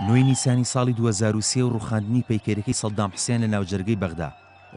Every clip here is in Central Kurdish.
نۆی نیسانی ساڵی 2003 و ڕووخاندنی پەیکەرەکەی سەدام حسێن لە ناوجەرگەی بەغدا،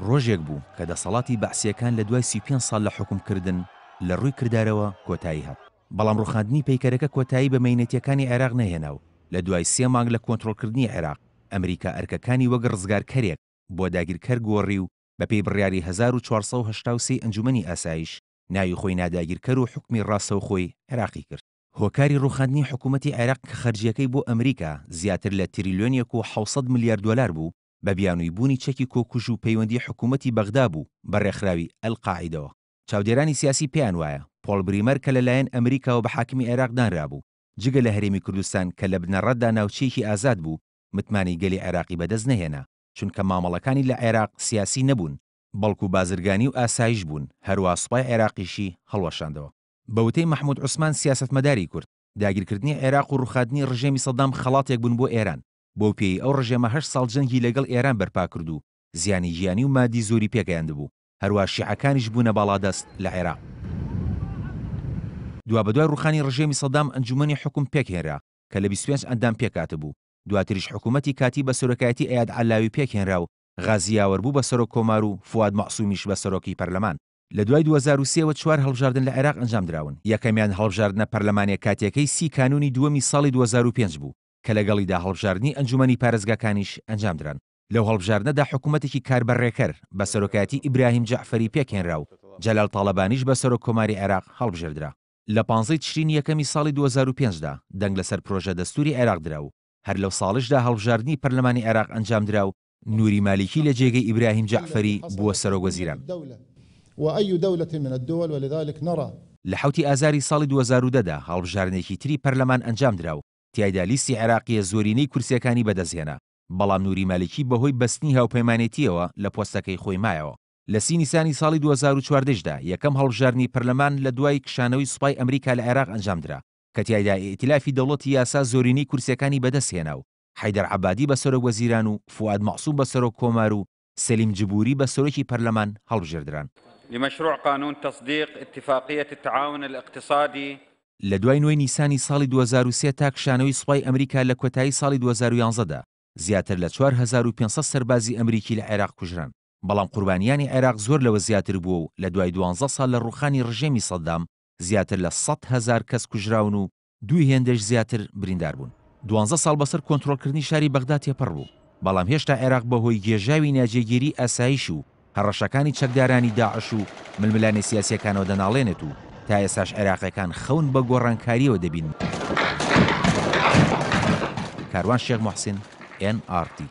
ڕۆژێک بوو کە دەسەڵاتی بەعسییەکان لە دوای 35 ساڵ لە حوکمکردن لە ڕووی کردارەوە کۆتایی هات. بەڵام ڕووخاندنی پەیکەرەکە کۆتایی بە مەینەتییەکانی عێراق نەهێنا و لە دوای سێ مانگ لە کۆنترۆڵکردنی عێراق، ئەمریکا ئەرکەکانی وەک ڕزگارکەرێک بۆ داگیرکەر گۆڕی و بەپێی بڕیاری 1483 ی ئەنجومەنی ئاسایش ناوی خۆی نا داگیرکەر و حوکمی ڕاستەوخۆی عێراقی کرد. هۆکاری ڕووخاندنی حکوومەتی عێراق کە خەرجییەکەی بۆ ئەمریکا زیاتر لە تریلیۆنێک و 700 ملیار دۆلار بوو، بە بیانووی بوونی چەکی کۆکوژ و پەیوەندی حکوومەتی بەغدا بوو بە ڕێکخراوی ئەلقاعیدەوە. چاودێرانی سیاسی پێیان وایە، پۆڵ بریمەر کە لەلایەن ئەمریکاوە بە حاکمی عێراق دانرابوو، جگە لە هەرێمی کوردستان کە لە بنەڕەتدا ناوچەیەکی ئازاد بوو، متمانەی گەلی عێراقی بەدەست نەهێنا، چونکە مامەڵەکانی لە عێراق سیاسی نەبوون، بەڵکو بازرگانی و ئاسایش بوون، هەروا سوپای عێراقیشی هەڵوەشاندەوە. بە وتەی مەحمود عوسمان سیاسەتمەداری کورد، داگیرکردنی عێراق و ڕوخاندنی ڕژێمی سەدام خەڵاتێک بوون بۆ ئێران، بەو پێیەی ئەو ڕژێمە هەشت ساڵ جەنگی لەگەڵ ئێران بەرپا کرد و زیانی گیانی و مادی زۆری پێگەیاندبوو، هەروا شیعەکانیش بوونە باڵادەست لە عێراق. دوابەدوای ڕوخانی ڕژێمی سەدام ئەنجومەنی حوکم پێکهێنرا کە لە 25 ئەندام پێکهاتبوو، دواتریش حکومەتی کاتی بە سەرۆکایەتی ئەیاد عەلاوی پێکهێنرا و غازی یاوەر بوو بە سەرۆک کۆمار و فواد مەعسومیش بە سەرۆکی پەرلەمان. لە دوای 2003 وە چوار هەڵبژاردن لە عێراق ئەنجامدراون، یەکەمیان هەڵبژاردنە پەرلەمانیە کاتیەکەی سی کانوونی دووەمی ساڵی 2005 بوو کە لەگەڵیدا هەڵبژاردنی ئەنجومەنی پارێزگاکانیش ئەنجامدران. لەو هەڵبژاردنەدا حکومەتێکی کاربەڕێکەر بە سەرۆکایەتی ئیبراهیم جەعفەری پێکهێنرا و جەلال تاڵەبانیش بە سەرۆک کۆماری عێراق هەڵبژێردرا. لە پانزەی تشرینی یەکەمی ساڵی 2005 دا دەنگ لەسەر پرۆژە دەستووری عێراق درا و هەر لەو ساڵیشدا هەڵبژاردنی پەرلەمانی عێراق ئەنجامدرا و نوری مالیکی لە جێگەی ئیبراهیم جەعفەری بووە سەرۆک وەزیران. لە حەوتی ئازاری ساڵی 2010 دا هەڵبژاردنێکی تری پەرلەمان ئەنجامدرا و تیایدا لیستی عێراقییە زۆرینەی کورسییەکانی بەدەستهێنا، بەڵام نوری مالیکی بەهۆی بەستنی هاوپەیمانێتییەوە لە پۆستەکەی خۆی مایەوە. لە سی نیسانی ساڵی 2014 دا یەکەم هەڵبژاردنی پەرلەمان لە دوای کشانەوەی سوپای ئەمریکا لە عێراق ئەنجامدرا کە تیایدا ئیئتیلافی دەوڵەتی یاسا زۆرینەی کورسییەکانی بەدەستهێنا و حەیدەر عەبادی بە سەرۆک وەزیران و فوئاد مەعسوم بە سەرۆک کۆمار و سەلیم جبوری بە سەرۆکی پەرلەمان هەڵبژێردران. لمشروع قانون تصدیق اتفاقیە التعاون الاقتصادی. لە دوای نۆی نیسانی ساڵی 2003 تا کشانەوەی سوپای ئەمریکا لە کۆتایی ساڵی 2011 دا، زیاتر لە 4500 سەربازی ئەمریکی لە عێراق کوژران. بەڵام قوربانیانی عێراق زۆر لەوە زیاتر بووە و لە دوای دوانزە ساڵ لە ڕووخانی ڕژێمی سەدام زیاتر لە 100,000 کەس کوژراون و دوو هێندەش زیاتر بریندار بوون. دوانزە ساڵ بەسەر کۆنترۆڵکردنی شاری بەغدا تێپەڕ بوو، بەڵام هێشتا عێراق بەهۆی گێژاوی ناجێگیریی ئاسایش و هەڕەشەکانی چەکدارانی داعش و ململانێ سیاسییەکانەوە دەناڵێنێت و تا ئێستاش عێراقییەکان خەون بە گۆڕانکارییەوە دەبینن. کاروان شێخ موحسین، ئێن ئاڕ تی.